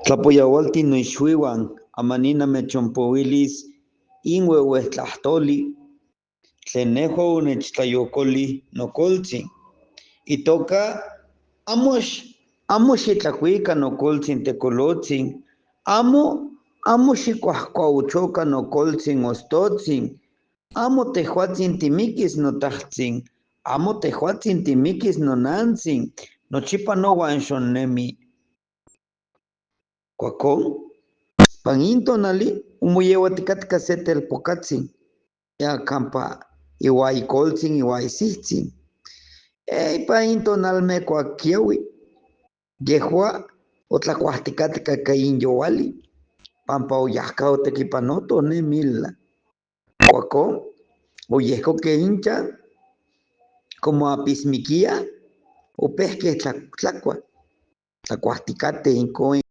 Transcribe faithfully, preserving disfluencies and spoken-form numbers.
Tlapoyahualtin no ixhuihuan, amanina mechonpowilis in wewe tlahtoli tlen nejua onech tlayokoli nokoltzin. Itoka, amo x-, amo xitlakuika nokoltzin tekolotzin, amo, amo xikuajkuauchoka nokoltzin ostotzin, amo tejuatzin timikis notahtsin, amo tejuatzin timikis nonantsin, nochipa nohuan xonnemi. Kuakon, pan in tonali, omoyehuatikatka se telpokatsin, ya kampa ihuan ikoltzin, ihuan isijtzin. Ei, pan in tonalme kuak kiaui, yehua otlakuajtikatka ika in youali, pampa oyahka otekipanoto ne mila. Kuakon, oyehkoke inchan, como apismikia, opehke tla-, tlakua, tlakuajtikate inkon